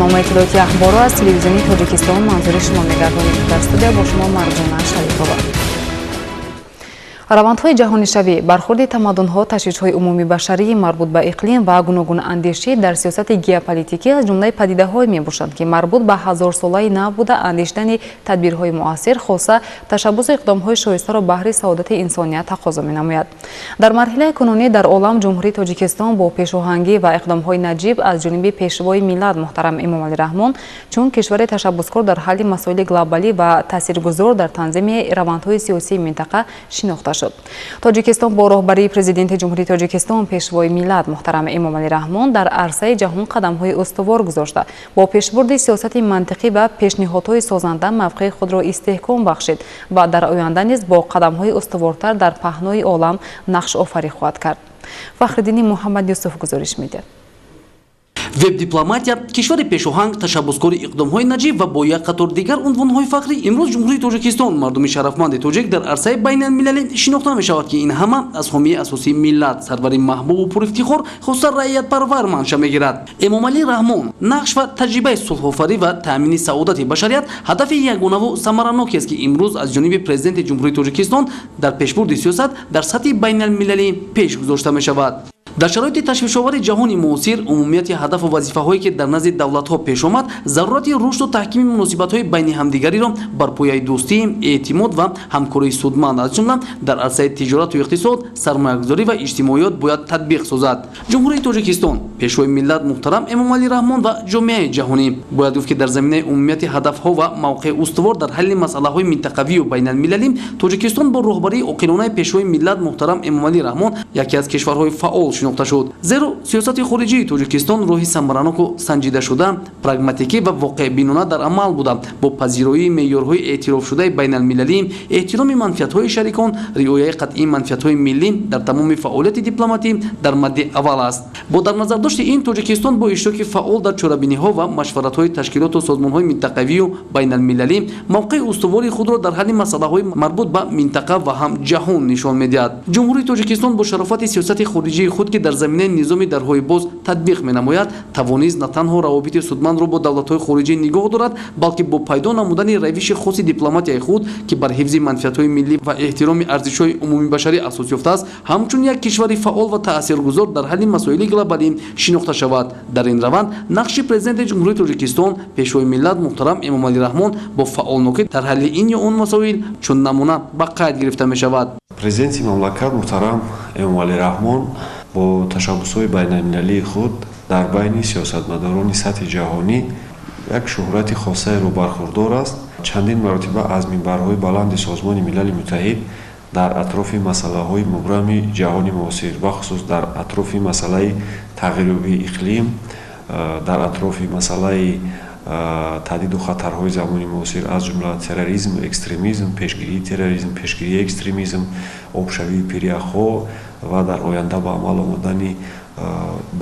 Барномаи иттилоотии «Ахборро» аз Телевизиони Тоҷикистон манзури шумо мегардонем. Дар студия бо шумо Марҷона Шарипова. Равандҳои ҷаҳонишавӣ, бархурди тамаддунҳо, ташвишҳои умумибашарии марбут ба иқлим ва гуногунандешӣ дар сиёсати геополитикӣ аз ҷумлаи падидаҳое мебошанд, ки марбут ба ҳазорсолаи нав буда, андешидани тадбирҳои муассир, хоса ташаббусу иқдомҳои шоистаро баҳри саодати инсоният тақозо менамояд. Дар марҳилаи кунунӣ дар олам Ҷумҳурии Тоҷикистон бо пешоҳангӣ ва иқдомҳои наҷиб аз ҷониби Пешвои миллат муҳтарам Эмомалӣ Раҳмон чун кишвари ташаббускор дар ҳалли масоили глобалӣ ва таъсиргузор дар танзими равандҳои сиёсии минтақа шинохта шуд. Тоҷикистон бо роҳбарии Президенти Ҷумҳурии Тоҷикистон, Пешвои миллат муҳтарам Эмомалӣ Раҳмон дар арсаи ҷаҳон қадамҳои устувор гузошта, бо пешбурди сиёсати мантиқӣ ва пешниҳодҳои созанда мавқеи худро истеҳком бахшид ва дар оянда низ бо қадамҳои устувортар дар паҳнои олам нақшофарӣ хоҳад кард. Фахриддини Муҳаммад Юсуф гузориш медиҳад. Веб-дипломатия, кишвари пешоҳанг, ташаббускори иқдомҳои наҷиб ва бо як қатор дигар унвонҳои фахрӣ имрӯз Ҷумҳурии Тоҷикистон, мардуми шарафманди тоҷик дар арсаи байналмилалӣ шинохта мешавад, ки ин ҳама аз ҳомии асосии миллат, сарвари маҳбубу пурэфтихор, хоса раиятпарвар манша мегирад. Эмомалӣ Раҳмон нақш ва таҷрибаи сулҳофарӣ ва таъмини саодати башарият ҳадафи ягонаву самаранокест, ки имрӯз аз ҷониби Президенти Ҷумҳурии Тоҷикистон дар пешбурди сиёсат дар сатҳи байналмилалӣ пеш гузошта мешавад. Дар шароити ташвишовари ҷаҳони муосир, умумияти ҳадафу вазифаҳое, ки дар назди давлатҳо пеш омад, зарурати рушду таҳкими муносибатҳои байни ҳамдигариро бар пояи дӯстӣ, эътимод ва ҳамкории судманд, аз ҷумла дар арсаи тиҷорату иқтисод, сармоягузорӣ ва иҷтимоиёт бояд татбиқ созад. Ҷумҳурии Тоҷикистон, Пешвои миллат муҳтарам Эмомалӣ Раҳмон ва ҷомеаи ҷаҳонӣ бояд гуфт, ки дар заминаи умумияти ҳадафҳо ва мавқеи устувор дар ҳалли масъалаҳои минтақавию байналмилалӣ Тоҷикистон бо роҳбарии оқилонаи Пешвои миллат муҳтарам Эмомалӣ Раҳмон яке аз кишварҳои фаъол шинохта шуд. Зеро сиёсати хориҷии Тоҷикистон роҳи самараноку санҷидашуда, прагматикӣ ва воқеъбинона дар амал буда, бо пазироии меъёрҳои эътирофшудаи байналмилалӣ, эҳтироми манфиатҳои шарикон, риояи қатъии манфиатҳои миллӣ дар тамоми фаъолияти дипломатӣ дар мадди аввал аст. Бо дар назардошти ин Тоҷикистон бо иштироки фаъол дар чорабиниҳо ва машваратҳои ташкилоту созмонҳои минтақавию байналмилалӣ мавқеи устувори худро дар ҳалли масъалаҳои марбут ба минтақа ва ҳам ҷаҳон нишон медиҳад. Ҷумҳурии Тоҷикистон бо шарофати сиёсати хориҷии худ, ки дар заминаи низоми дарҳои боз татбиқ менамояд, тавонист на танҳо равобити судмандро бо давлатҳои хориҷӣ нигоҳ дорад, балки бо пайдо намудани равиши хоси дипломатияи худ, ки бар ҳифзи манфиатҳои миллӣ ва эҳтироми арзишҳои умумибашарӣ асос ёфтааст, ҳамчун як кишвари фаъол ва таъсиргузор дар ҳалли масоили глобалӣ шинохта шавад. Дар ин раванд нақши Президенти Ҷумҳурии Тоҷикистон, Пешвои миллат муҳтарам Эмомалӣ Раҳмон бо фаъолнокӣ дар ҳалли ин ё он масоил чун намуна ба қайд гирифта мешавад. Президенти мамлакат муҳтарам Эмомалӣ Раҳмон бо ташаббусҳои байналмилалии худ дар байни сиёсатмадорони сатҳи ҷаҳонӣ як шӯҳрати хосаеро бархурдор аст. Чандин маротиба аз минбарҳои баланди Созмони Милали Муттаҳид дар атрофи масъалаҳои мубрами ҷаҳони муосир, бахусус дар атрофи масъалаи тағйирёбии иқлим, дар атрофи масъалаи таҳдиду хатарҳои замони муосир, аз ҷумла терроризм, экстремизм, пешгирии терроризм, пешгирии экстремизм, обшавии пиряхҳо ва дар оянда ба амал омадани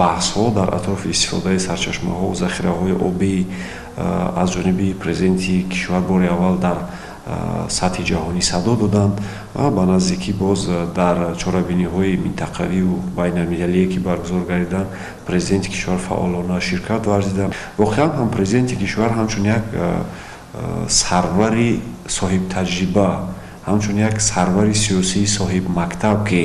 баҳсҳо дар атрофи истифодаи сарчашмаҳо, захираҳои обӣ, аз ҷониби президенти кишвар бори аввал дар сатҳи ҷаҳонӣ садо доданд ва ба наздикӣ боз дар чорабиниҳои минтақавию байналмилалие, ки баргузор гардиданд, президенти кишвар фаъолона ширкат варзиданд. Воқеан ҳам президенти кишвар ҳамчун як сарвари соҳибтаҷриба, ҳамчун як сарвари сиёсии соҳибмактаб, ки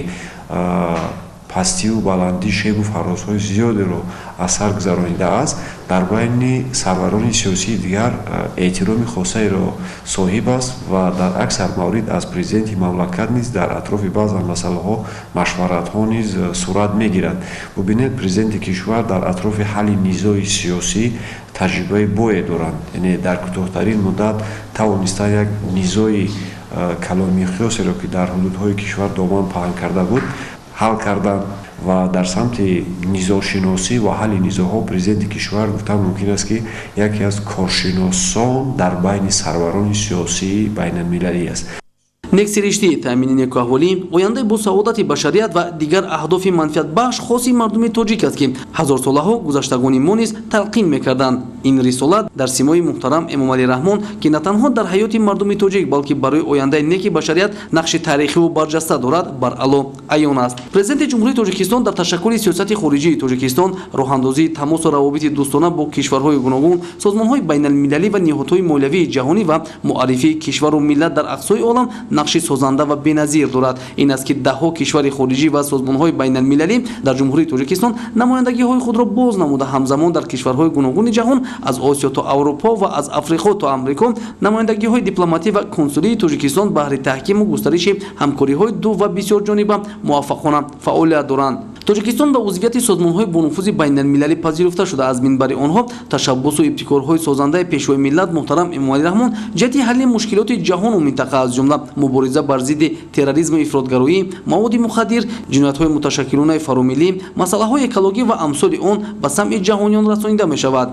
пастиву баландӣ, шебу фарозҳои зиёдеро аз сар гузаронидааст, дар байни сарварони сиёсии дигар эҳтироми хосаеро соҳиб аст ва дар аксар маврид аз президенти мамлакат низ дар атрофи баъзан масъалаҳо машваратҳо низ сурат мегирад. Бубинед, президенти кишвар дар атрофи ҳалли низои сиёсӣ таҷрибаи бое доранд, яъне дар кӯтоҳтарин муддат тавонистанд як низои калонмиқёсеро, ки дар ҳудудҳои кишвар доман паҳн карда буд, ҳал карданд. Ва дар самти низошиносӣ ва ҳалли низоҳо президенти кишвар, гуфтан мумкин аст, ки яке аз коршиносон дар байни сарварони сиёсии байналмилалӣ аст. Нексириштӣ, таъмини некӯаҳволӣ, ояндаи босаодати башарият ва дигар аҳдофи манфиатбахш хоси мардуми тоҷик аст, ки ҳазорсолаҳо гузаштагони мо низ талқин мекарданд. Ин рисолат дар симои муҳтарам Эмомалӣ Раҳмон, ки на танҳо дар ҳаёти мардуми тоҷик, балки барои ояндаи неки башарият нақши таърихиву барҷаста дорад, баръало аён аст. Президенти Ҷумҳурии Тоҷикистон дар ташаккули сиёсати хориҷии Тоҷикистон, роҳандозии тамосу равобити дӯстона бо кишварҳои гуногун, созмонҳои байналмилалӣ ва ниҳодҳои молиявии ҷаҳонӣ ва муаррифии кишвару миллат дар ақсои олам нақши созанда ва беназир дорад. Ин аст, ки даҳҳо кишвари хориҷӣ ва созмонҳои байналмилалӣ дар Ҷумҳурии Тоҷикистон намояндагиҳои худро боз намуда, ҳамзамон дар кишварҳои гуногуни ҷаҳон аз Осиё то Аврупо ва аз Африқо то Амрико намояндагиҳои дипломатӣ ва консулии Тоҷикистон баҳри таҳкиму густариши ҳамкориҳои ду ва бисёрҷониба муваффақона фаъолият доранд. Тоҷикистон ба узвияти созмонҳои бонуфузи байналмилалӣ пазируфта шуда, аз минбари онҳо ташаббусу ибтикорҳои созандаи пешвои миллат муҳтарам Эмомалӣ Раҳмон ҷиҳати ҳалли мушкилоти ҷаҳону минтақа, аз ҷумла мубориза бар зидди терроризму ифротгароӣ, маводи мухаддир, ҷиноятҳои муташаккилонаи фаромиллӣ, масъалаҳои экологӣ ва амсоли он ба самъи ҷаҳониён расонида мешавад.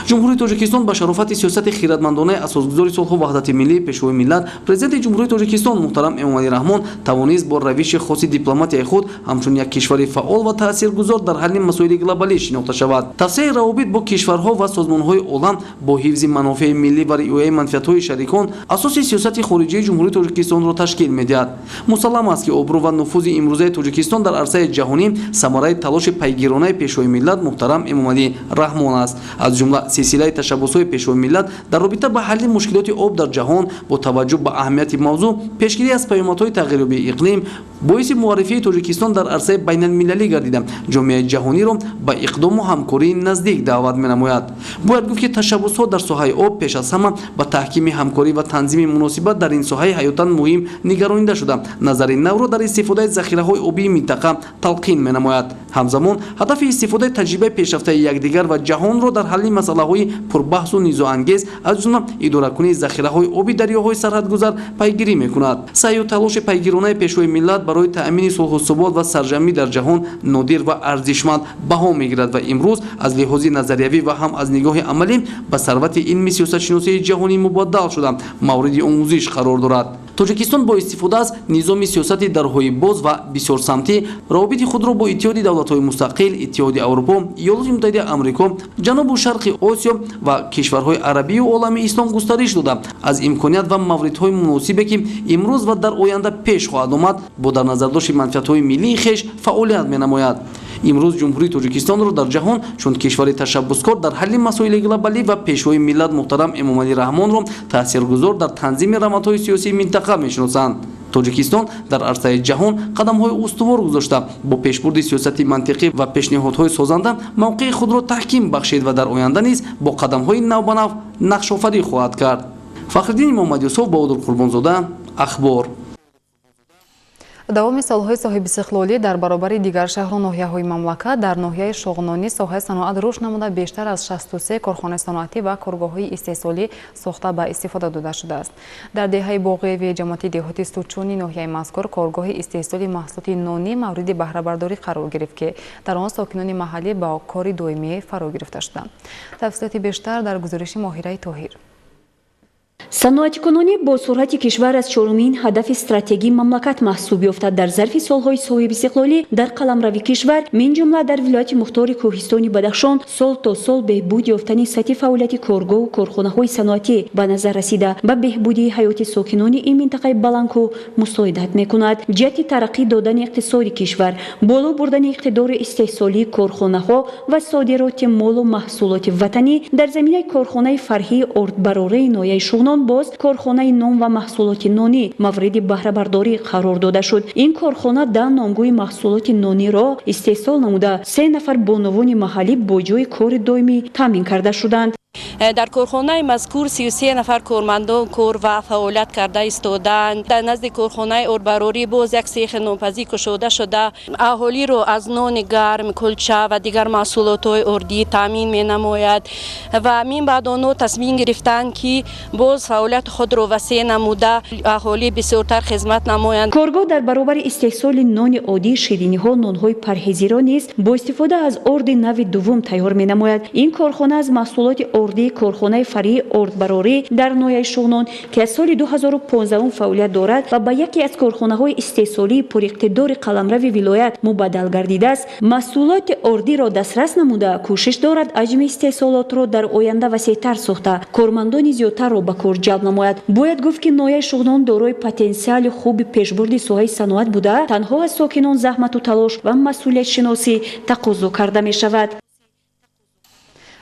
Ҷумҳурии Тоҷикистон ба шарофати сиёсати хиратмандонаи асосгузори сулҳу ваҳдати миллӣ, пешвои миллат, Президенти Ҷумҳурии Тоҷикистон муҳтарам Эмомалӣ Раҳмон тавонист бо равиши хоси дипломатияи худ ҳамчун як кишвари фаъол ва таъсиргузор дар ҳалли масоили глобалӣ шинохта шавад. Тавсеаи равобит бо кишварҳо ва созмонҳои олам бо ҳифзи манофеи миллӣ ва риояи манфиатҳои шарикон асоси сиёсати хориҷии Ҷумҳурии Тоҷикистонро ташкил медиҳад. Мусаллам аст, ки обрӯ ва нуфузи имрӯзаи Тоҷикистон дар арсаи ҷаҳонӣ самараи талоши пайгиронаи пешвои миллат муҳтарам Эмомалӣ Раҳмон аст. Аз ҷумла силсилаи ташаббусҳои пешвои миллат дар робита ба ҳалли мушкилоти об дар ҷаҳон бо таваҷҷӯҳ ба аҳамияти мавзӯъ, пешгирӣ аз паёмадҳои тағйирёбии иқлим боиси муаррифии Тоҷикистон дар арсаи байналмилалӣ гардида, ҷомеаи ҷаҳониро ба иқдому ҳамкории наздик даъват менамояд. Бояд гуфт, ки ташаббусҳо дар соҳаи об пеш аз ҳама ба таҳкими ҳамкорӣ ва танзими муносибат дар ин соҳаи ҳаётан муҳим нигаронида шуда, назари навро дар истифодаи захираҳои обии минтақа талқин менамояд. Ҳамзамон ҳадафи истифодаи таҷрибаи пешрафтаи якдигар ва ҷаҳонро дар ҳалли масъалаҳои пурбаҳсу низоангез, аз ҷумла идоракунии захираҳои оби дарёҳои сарҳадгузар пайгирӣ мекунад. Саъю талоши пайгиронаи пешвои миллат барои таъмини сулҳу субот ва сарҷамӣ дар ҷаҳон нодир ва арзишманд баҳо мегирад ва имрӯз аз лиҳози назариявӣ ва ҳам аз нигоҳи амалӣ ба сарвати илми сиёсатшиносии ҷаҳонӣ мубаддал шуда, мавриди омӯзиш қарор дорад. Тоҷикистон бо истифода аз низоми сиёсати дарҳои боз ва бисёрсамтӣ равобити худро бо Иттиҳоди давлатҳои мустақил, Иттиҳоди Аврупо, Иёлоти Муттаҳидаи Амрико, Ҷанубу Шарқи Осиё ва кишварҳои арабию олами ислом густариш дода, аз имконият ва мавридҳои муносибе, ки имрӯз ва дар оянда пеш хоҳад омад, бо дар назардошти манфиатҳои миллии хеш фаъолият менамояд. Имрӯз Ҷумҳурии Тоҷикистонро дар ҷаҳон чун кишвари ташаббускор дар ҳалли масоили глобалӣ ва пешвои миллат муҳтарам Эмомалӣ Раҳмонро таъсиргузор дар танзими равандҳои сиёсии минтақа мешиносанд. Тоҷикистон дар арсаи ҷаҳон қадамҳои устувор гузошта, бо пешбурди сиёсати мантиқӣ ва пешниҳодҳои созанда мавқеи худро таҳким бахшид ва дар оянда низ бо қадамҳои навбанав нақшофарӣ хоҳад кард. Фахриддини Муҳаммадюсуф, Баҳодур Қурбонзода, Ахбор. Давоми солҳои соҳибистиқлолӣ дар баробари дигар шаҳру ноҳияҳои мамлакат дар ноҳияи Шоғнонӣ соҳаи саноат рушд намуда, бештар аз 63 корхонаи саноатӣ ва коргоҳҳои истеҳсолӣ сохта ба истифода дода шудааст. Дар деҳаи Боғиеви ҷамоати деҳоти Сучуни ноҳияи мазкур коргоҳи истеҳсоли маҳсулоти нонӣ мавриди баҳрабардорӣ қарор гирифт, ки дар он сокинони маҳаллӣ ба кори доимӣ фаро гирифта шуданд. Тафсилоти бештар дар гузориши Моҳираи Тоҳир. Саноатикунонӣ бо суръати кишвар аз чорумин ҳадафи стратегии мамлакат маҳсуб ёфта, дар зарфи солҳои соҳибистиқлолӣ дар қаламрави кишвар, мин ҷумла дар вилояти мухтори кӯҳистони Бадахшон, сол то сол беҳбуд ёфтани сатҳи фаъолияти коргоҳу корхонаҳои саноатӣ ба назар расида, ба беҳбудии ҳаёти сокинони ин минтақаи баландкӯҳ мусоидат мекунад. Ҷиҳати тараққӣ додани иқтисоди кишвар, боло бурдани иқтидори истеҳсолии корхонаҳо ва содироти молу маҳсулоти ватанӣ дар заминаи корхонаи фарҳии ордбарораи ноҳияи Шуғнон боз корхонаи нон ва маҳсулоти нонӣ мавриди баҳрабардорӣ қарор дода шуд. Ин корхона 10 номгӯи маҳсулоти нониро истеҳсол намуда, 3 нафар бонувони маҳаллӣ бо ҷойи кори доимӣ таъмин карда шуданд. Дар корхонаи мазкур 33 нафар кормандон кор ва фаъолият карда истодаанд. Дар назди корхонаи ордбарорӣ боз як сехи нонпазӣ кушода шуда, аҳолиро аз нони гарм, кулча ва дигар маҳсулотҳои ордӣ таъмин менамояд ва мин баъд онҳо тасмим гирифтанд, ки боз фаъолияти худро васеъ намуда, аҳолӣ бисёртар хизмат намоянд. Коргоҳ дар баробари истеҳсоли нони оддӣ, шириниҳо, нонҳои парҳезиро низ бо истифода аз орди нави дуввум тайёр менамояд. Ин корхона аз маҳсулоти ордии корхонаи фаръии ордбарорӣ дар ноҳияи Шуғнон, ки аз соли 2015 фаъолият дорад ва ба яке аз корхонаҳои истеҳсолии пуриқтидори қаламрави вилоят мубаддал гардидааст, маҳсулоти ордиро дастрас намуда, кӯшиш дорад ҳаҷми истеҳсолотро дар оянда васеътар сохта, кормандони зиёдтарро ба кор ҷалб намояд. Бояд гуфт, ки ноҳияи Шуғнон дорои потенсиали хуби пешбурди соҳаи саноат буда, танҳо аз сокинон заҳмату талош ва масъулиятшиносӣ тақозо карда мешавад.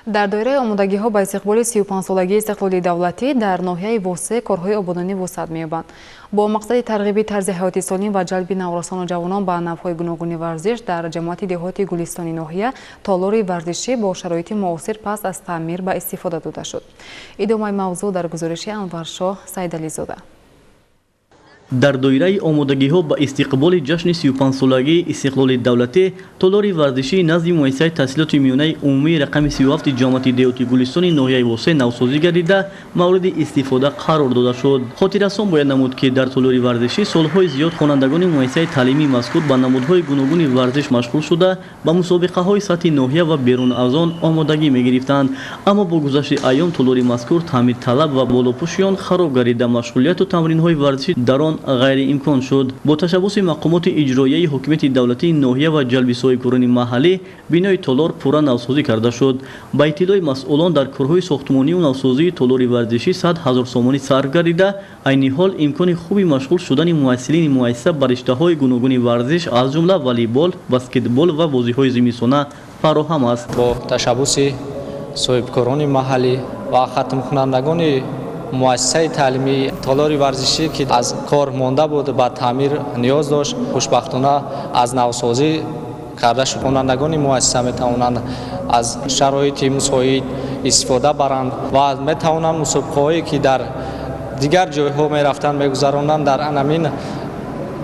Дар доираи омодагиҳо ба истиқболи 35-солагии истиқлоли давлатӣ дар ноҳияи Восе корҳои ободонӣ вусъат меёбанд. Бо мақсади тарғиби тарзи ҳаёти солим ва ҷалби наврасону ҷавонон ба навъҳои гуногуни варзиш дар ҷамоати деҳоти Гулистони ноҳия толори варзишӣ бо шароити муосир пас аз таъмир ба истифода дода шуд. Идомаи мавзӯъ дар гузориши Анваршоҳ Сайдализода. Дар доираи омодагиҳо ба истиқболи ҷашни 35-солагии истиқлоли давлатӣ толори варзишии назди муассисаи таҳсилоти миёнаи умумии рақами 37 ҷамоати деҳоти Гулистони ноҳияи Восе навсозӣ гардида, мавриди истифода қарор дода шуд. Хотиррасон бояд намуд, ки дар толори варзишӣ солҳои зиёд хонандагони муассисаи таълимии мазкур ба намудҳои гуногуни варзиш машғул шуда, ба мусобиқаҳои сатҳи ноҳия ва берун аз он омодагӣ мегирифтанд. Аммо бо гузашти айём толори мазкур таъмирталаб ва болопӯши он хароб гардида, машғулияту тамринҳои варзишӣ дар он ғайриимкон шуд. Бо ташаббуси мақомоти иҷроияи ҳокимияти давлатии ноҳия ва ҷалби соҳибкорони маҳаллӣ бинои толор пурра навсозӣ карда шуд. Ба иттилои масъулон, дар корҳои сохтмонию навсозии толори варзишӣ 100 000 сомонӣ сарф гардида, айни ҳол имкони хуби машғул шудани муҳассилини муассиса ба риштаҳои гуногуни варзиш, аз ҷумла волейбол, баскетбол ва бозиҳои зимистона фароҳам аст. Бо ташаббуси соҳибкорони маҳаллӣ ва хатмкунандагони муассисаи таълимӣ толори варзишӣ, ки аз кор монда буд, ба таъмир ниёз дошт, хушбахтона аз навсозӣ карда шуд. Хонандагони муассиса метавонанд аз шароити мусоид истифода баранд ва метавонанд мусобиқаҳое, ки дар дигар ҷойҳо мерафтанд, мегузаронанд, дар анамин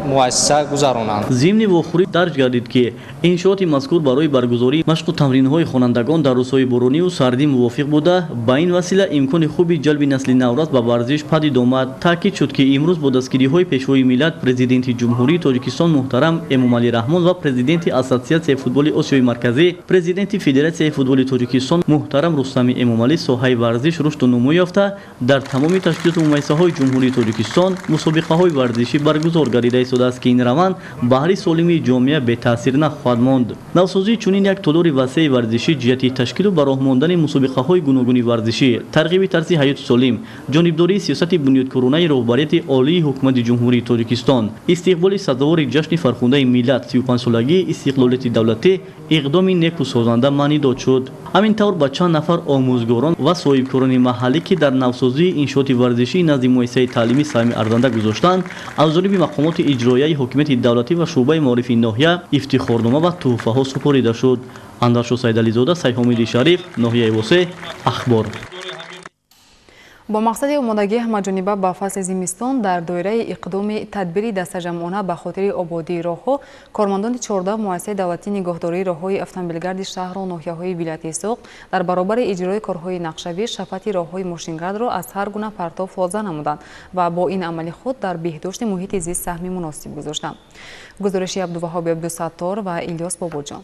муассиса гузаронанд. Зимни вохӯрӣ дарҷ гардид, ки иншооти мазкур барои баргузории машқу тамринҳои хонандагон дар рӯзҳои борониву сардӣ мувофиқ буда, ба ин васила имкони хуби ҷалби насли наврас ба варзиш падид омад. Таъкид шуд, ки имрӯз бо дастгириҳои Пешвои миллат, Президенти Ҷумҳурии Тоҷикистон муҳтарам Эмомалӣ Раҳмон ва Президенти Ассотсиатсияи футболи Осиёи Марказӣ, Президенти Федератсияи футболи Тоҷикистон муҳтарам Рустами Эмомалӣ соҳаи варзиш рушду нумӯ ёфта, дар тамоми ташкилоту муассисаҳои Ҷумҳурии Тоҷикистон мусобиқаҳои варзишӣ баргузор гардида истодааст, ки ин раванд баҳри солимии ҷомеа бетаъсир нахоҳад монд. Навсозии чунин як толори васеи варзишӣ ҷиҳати ташкилу ба роҳ мондани мусобиқаҳои гуногуни варзишӣ, тарғиби тарзи ҳаёти солим, ҷонибдории сиёсати бунёдкоронаи роҳбарияти олии Ҳукумати Ҷумҳурии Тоҷикистон, истиқболи сазовори ҷашни фархундаи миллат, 35-солагии истиқлолияти давлатӣ иқдоми неку созанда маънидод шуд. Ҳамин тавр ба чанд нафар омӯзгорон ва соҳибкорони маҳаллӣ, ки дар навсозии иншооти варзишии назди муассисаи таълимӣ саҳми арзанда гузоштанд, аз ҷониби мақомоти иҷроияи ҳокимияти давлатӣ ва шӯъбаи маорифи ноҳия ифтихорнома ва тӯҳфаҳо супорида шуд. Анваршоҳ Сайдализода, Сайҳомиди Шариф, ноҳияи Восе, Ахбор. Бо мақсади омодагии ҳамаҷониба ба фасли зимистон дар доираи иқдоми тадбири дастаҷамъона ба хотири ободии роҳҳо, кормандони 14 муассисаи давлатии нигоҳдории роҳҳои автомобилгарди шаҳру ноҳияҳои вилояти Суғд дар баробари иҷрои корҳои нақшавӣ шафати роҳҳои мошингардро аз ҳар гуна партов тоза намуданд ва бо ин амали худ дар беҳдошти муҳити зист саҳми муносиб гузоштанд. Гузориши Абдуваҳоби Абдусаттор ва Илёс Бобоҷон.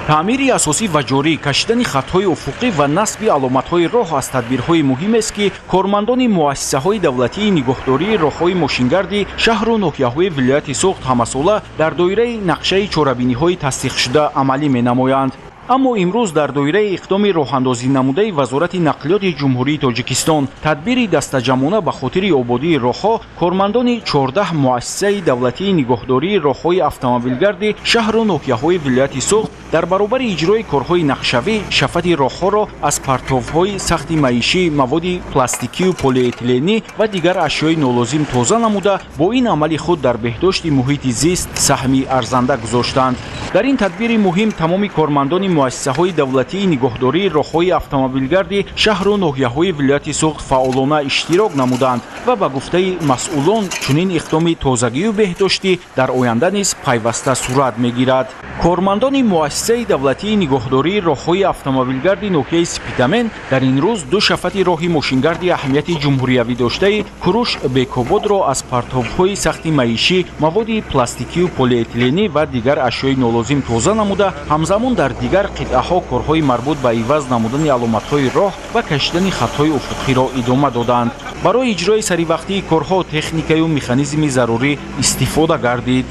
Таъмири асосӣ ва ҷорӣ, кашидани хатҳои уфуқӣ ва насби аломатҳои роҳ аз тадбирҳои муҳимест, ки кормандони муассисаҳои давлатии нигоҳдории роҳҳои мошингарди шаҳру ноҳияҳои вилояти Суғд ҳамасола дар доираи нақшаи чорабиниҳои тасдиқшуда амалӣ менамоянд. Аммо имрӯз дар доираи иқдоми роҳандозӣ намудаи Вазорати нақлиёти Ҷумҳурии Тоҷикистон тадбири дастаҷамъона ба хотири ободии роҳҳо, кормандони 14 муассисаи давлатии нигоҳдории роҳҳои автомобилгарди шаҳру ноҳияҳои вилояти Суғд дар баробари иҷрои корҳои нақшавӣ шафати роҳҳоро аз партовҳои сахти маишӣ, маводи пластикию полиэтиленӣ ва дигар ашёи нолозим тоза намуда, бо ин амали худ дар беҳдошти муҳити зист саҳми арзанда гузоштанд. Дар ин тадбири муҳим тамоми кормандони муассисаҳои давлатии нигоҳдории роҳҳои автомобилгарди шаҳру ноҳияҳои вилояти Суғд фаъолона иштирок намуданд ва ба гуфтаи масъулон чунин иқдоми тозагию беҳдоштӣ дар оянда низ пайваста сурат мегирад. Кормандони муассисаи давлатии нигоҳдории роҳҳои автомобилгарди ноҳияи Спитамен дар ин рӯз ду шафати роҳи мошингарди аҳамияти ҷумҳуриявӣ доштаи Куруш Бекободро аз партовҳои сахти маишӣ, маводи пластикию полиэтиленӣ ва дигар ашёи нолозим тоза намуда, ҳамзамон дар дигар Дигар қитъаҳо корҳои марбут ба иваз намудани аломатҳои роҳ ва кашидани хатҳои уфуқиро идома доданд. Барои иҷрои саривақтии корҳо техникаю механизми зарурӣ истифода гардид.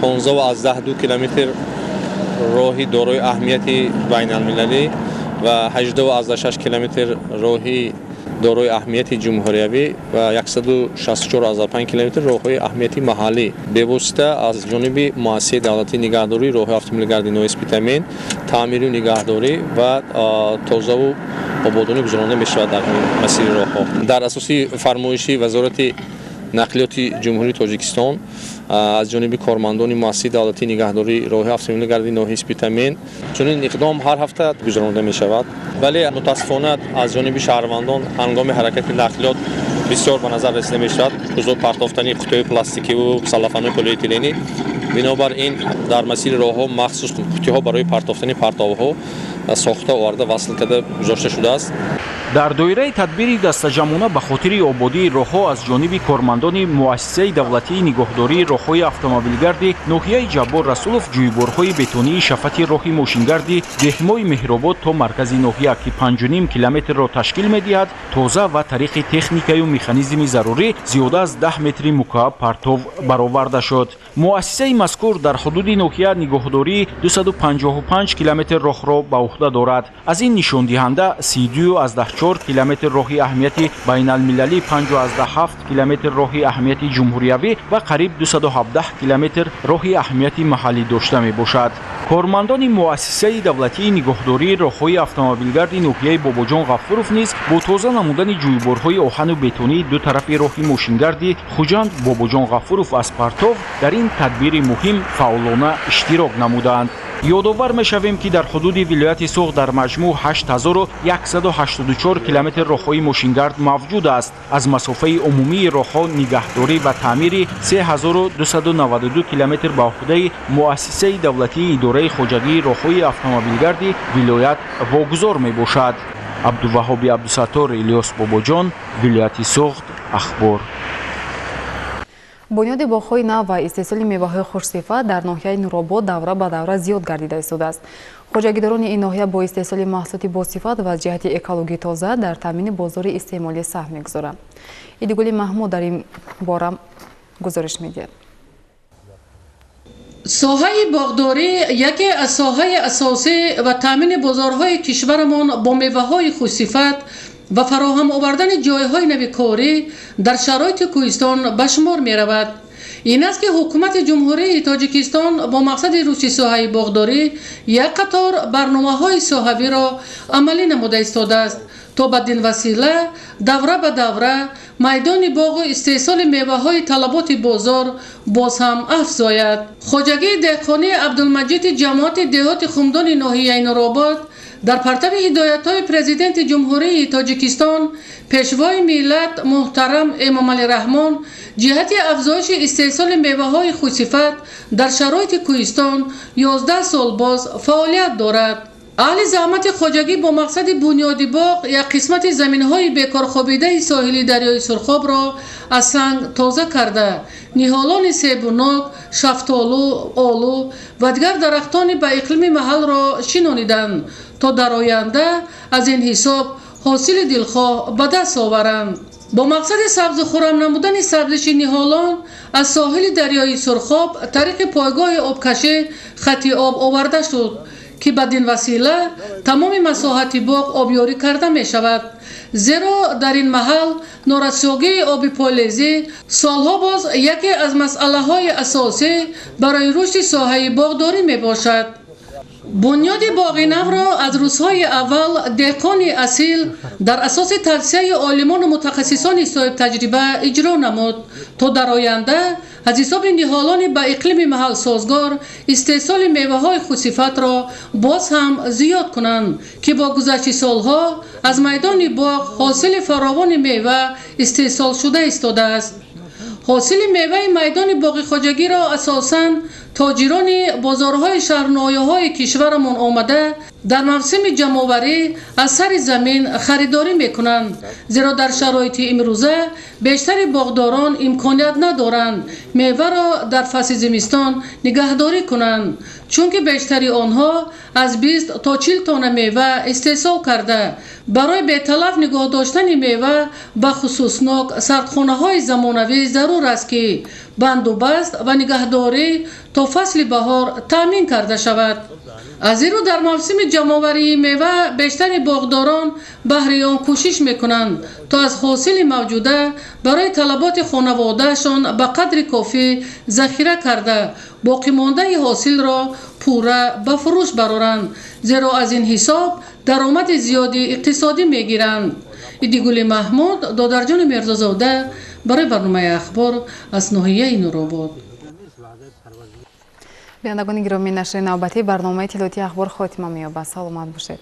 15,2 километр роҳи дорои аҳамияти байналмилалӣ ва 18,6 километр роҳи дорои аҳамияти ҷумҳуриявӣ ва 164,5 километр роҳҳои аҳамияти маҳаллӣ бевосита аз ҷониби муассисаи давлатии нигаҳдории роҳҳои автомобилгарди ноҳияи Спитамен таъмиру нигаҳдорӣ ва тозаву ободонӣ гузаронида мешавад дар масири роҳҳо. Дар асоси фармоиши Вазорати нақлиёти Ҷумҳурии Тоҷикистон аз ҷониби кормандони муассисаи давлатии нигаҳдории роҳҳои автомобилгарди ноҳияи Спитамен чунин иқдом ҳар ҳафта гузаронида мешавад, вале мутаассифона аз ҷониби шаҳрвандон ҳангоми ҳаракати нақлиёт бисёр ба назар расида мешавад партофтани қуттиҳои пластикиву саллофанҳои полиэтиленӣ. Бинобар ин дар масири роҳҳо махсус қуттиҳо барои партофтани партовҳо сохта оварда васл карда гузошта шудааст. Дар доираи тадбири дастаҷамъона ба хотири ободии роҳҳо аз ҷониби кормандони муассисаи давлатии нигоҳдории роҳҳои автомобилгарди ноҳияи Ҷаббор Расулов ҷӯйборҳои бетонии шафати роҳи мошингарди деҳмои Меҳробод то маркази ноҳия, ки 5,5 километрро ташкил медиҳад, тоза ва тариқи техникаю механизми зарурӣ зиёда аз 10 метри мукааб партов бароварда шуд. Муассисаи мазкур дар ҳудуди ноҳия нигоҳдории 255 километр роҳро ба уҳда дорад. Аз ин нишондиҳанда 32,4 километр роҳи аҳамияти байналмилалӣ, 5,7 километр роҳи аҳамияти ҷумҳуриявӣ ва қариб 217 километр роҳи аҳамияти маҳаллӣ дошта мебошад. Кормандони муассисаи давлатии нигоҳдории роҳҳои автомобилгарди ноҳияи Бобоҷон Ғафуров низ бо тоза намудани ҷӯйборҳои оҳану бетонии ду тарафи роҳи мошингарди Хуҷанд Бобоҷон Ғафуров аз партов дар ин тадбири муҳим фаъолона иштирок намуданд. Ёдовар мешавем, ки дар ҳудуди вилояти Суғд дар маҷмӯъ 8184 километр роҳҳои мошингард мавҷуд аст. Аз масофаи умумии роҳҳо нигаҳдорӣ ва таъмири 3292 километр ба уҳдаи муассисаи давлатии идораи хоҷагии роҳҳои автомобилгарди вилоят вогузор мебошад. Абдуваҳоби Абдусаттор, Илёс Бобоҷон, вилояти Суғд, Ахбор. Бунёди боғҳои нав ва истеҳсоли меваҳои хушсифат дар ноҳияи Нуробод давра ба давра зиёд гардида истодааст. Хоҷагидорони ин ноҳия бо истеҳсоли маҳсулоти босифат ва аз ҷиҳати экологӣ тоза дар таъмини бозори истеъмолӣ саҳм мегузоранд. Идигули Маҳмуд дар ин бора гузориш медиҳад. Соҳаи боғдорӣ яке аз соҳаи асосӣ ва таъмини бозорҳои кишварамон бо меваҳои хушсифат ва фароҳам овардани ҷойҳои нави корӣ дар шароити кӯҳистон ба шумор меравад. Ин аст, ки ҳукумати Ҷумҳурии Тоҷикистон бо мақсади рушди соҳаи боғдорӣ як қатор барномаҳои соҳавиро амалӣ намуда истодааст, то бадин васила давра ба давра майдони боғу истеҳсоли меваҳои талаботи бозор боз ҳам афзояд. Хоҷагии деҳқонии Абдулмаҷиди ҷамоати деҳоти Хумдони ноҳияи Нуробод дар партави ҳидоятҳои Президенти Ҷумҳурии Тоҷикистон, Пешвои миллат муҳтарам Эмомалӣ Раҳмон ҷиҳати афзоиши истеҳсоли меваҳои хушсифат дар шароити кӯҳистон 11 сол боз фаъолият дорад. Аҳли заҳмати хоҷагӣ бо мақсади бунёди боғ як қисмати заминҳои бекорхобидаи соҳили дарёи Сурхобро аз санг тоза карда, ниҳолони себу нок, шафтолу, олу ва дигар дарахтони ба иқлими маҳалро шинониданд, то дар оянда аз ин ҳисоб ҳосили дилхоҳ ба даст оваранд. Бо мақсади сабзу хуррам намудани сабзиши ниҳолон аз соҳили дарёи Сурхоб тариқи пойгоҳи обкашӣ хати об оварда шуд, ки бадин васила тамоми масоҳати боғ обёрӣ карда мешавад. Зеро дар ин маҳал норасогии оби полезӣ солҳо боз яке аз масъалаҳои асосӣ барои рушди соҳаи боғдорӣ мебошад. Бунёди боғи навро аз рӯзҳои аввал деҳқони асил дар асоси тавсияи олимону мутахассисони соҳибтаҷриба иҷро намуд, то дар оянда аз ҳисоби ниҳолони ба иқлими маҳал созгор истеҳсоли меваҳои хушсифатро боз ҳам зиёд кунанд, ки бо гузашти солҳо аз майдони боғ ҳосили фаровони мева истеҳсол шуда истодааст. Ҳосили меваи майдони боғи хоҷагиро асосан тоҷирони бозорҳои шаҳрноҳияҳои кишварамон омада Дар мавсими ҷамъоварӣ аз сари замин харидорӣ мекунанд, зеро дар шароити имрӯза бештари боғдорон имконият надоранд меваро дар фасли зимистон нигаҳдорӣ кунанд, чунки бештари онҳо аз 20 то 40 тонна мева истеҳсол карда, барои беталаф нигоҳ доштани мева ба хусус нок сардхонаҳои замонавӣ зарур аст, ки бандубаст ва нигаҳдорӣ то фасли баҳор таъмин карда шавад. Аз ин рӯ дар мавсими ҷамъоварии мева бештари боғдорон баҳри он кӯшиш мекунанд, то аз ҳосили мавҷуда барои талаботи хонаводаашон ба қадри кофӣ захира карда, боқимондаи ҳосилро пурра ба фурӯш бароранд, зеро аз ин ҳисоб даромади зиёди иқтисодӣ мегиранд. Идигули Маҳмуд, Додарҷони Мирзозода барои барномаи Ахбор аз ноҳияи Нуробод. Бинандагони гиромӣ, нашри навбатии барномаи иттилоотии Ахбор хотима меёбад. Саломат бошед.